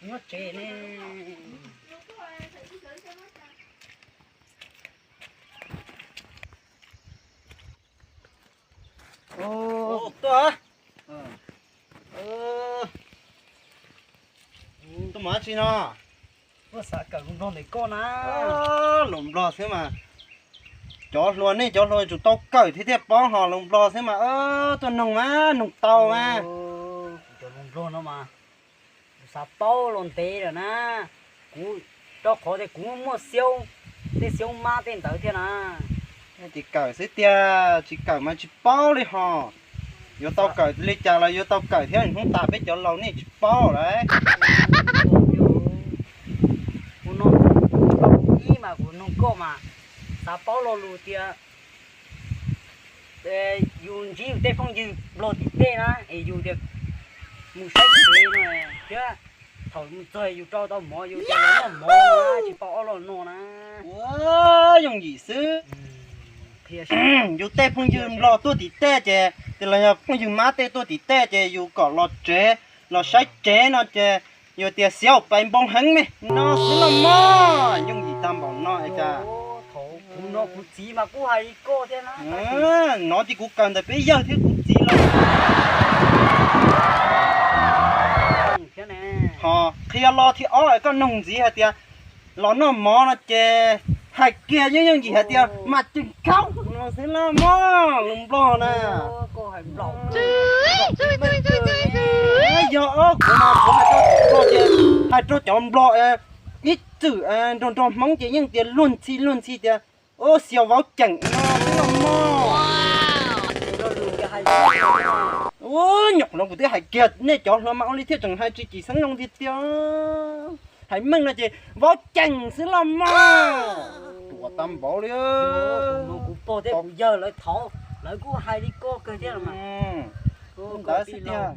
Nyob tsev ne. Tuaj, tuaj mus dab tsi no? Tuaj xav kawm hluas nplog ntawm koj na. Hluas nplog xwb mas, cov hluas nej cov hluas yuav tsum tau kawm thiab thiaj paub, ho hluas nplog xwb mas tuaj noog mas noog tau mas. Cov hluas nplog no mas kuv xav paub los ntev lawm na. Kuv, rau qhov tias kuv muaj xyoob, tej xyoob mab tej ntawd thiab na. Tsis kawm xwb tiag, tsis kawm mas tsis paub li ho. Yuav tau kawm li cas los yuav tau kawm thiab, hnub tas peb cov laus nej tsis paub lawm. Kuv no, ib mas kuv noog koj mas xav paub lo lus tias yus ntsib yus tej phooj ywg nplog tim tej na es yus tias mus saib tsev no thiab, thaum mus txog yus rau tau mov yus tias los noj mov na, tsis paub ob los no na. Ua, yooj yim xwb. Yus tej phooj ywg nplog tuaj tim tej ces tias los yog phooj ywg mab tej tuaj tim tej ces yus kom los tsev, los saib tsev no ces yus tias xiav pais npoo heev me no xwb los mog, yooj yim tag npaum no es cas. Kuv no kuv txiv mas kuj hais li koj thiab na. No ces kuv kawm ntawm peb yawg thiab kuv txiv los. Ho qhia lo thib ob es koj noog ntxiv hais tias los noj mov no ces hais kiag yooj yooj yim hais tias mas ceem khaub no xwb los mog, lus nplog na. Yog kuv mas kuv hais rau cov nplog ces hais rau cov nplog ib txwm nrog nrog Hmoob ces yeej tias luag ntxhi luag ntxhi tias xiav vauv ceem no xwb los mog. Ua, nyuam qhuav no kuv twb hais kiag nej cov hluas mas ua li thiaj tseem hais tsis txim xeeb zoo tiag tiag. Hais meej no ces vauv ceem xwb los mog. Ruam tag npaum li. Kuv pog thiab kuv yawg lawv thaud lawv kuj hais li koj kawg thiab los mas. Ntawd xwb tiag.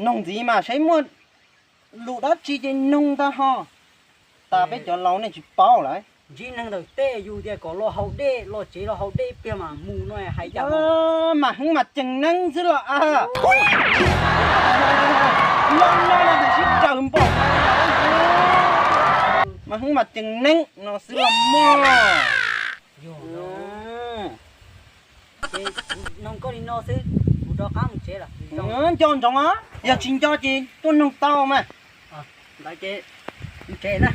Noog ntxiv mas saib muaj lus dab tsi ces noog ntag ho. Tas peb cov laus nej tsis paub lawm. Ntsib neeg ntawm tej yus tias kom los haus dej, los tsev los haus dej pliag mas mus no hais cas. Mas heev mas ceem neeb xwb los a. Los no los sib raws npaum. Mas heev mas ceem neeb no xwb los mog. Noog koj li no xwb, kuv rov qab mus tsev lawm. Nco ntsoov os, yog tsis nco ces tuaj noog tau mas. Ntawd ces mus tsev na.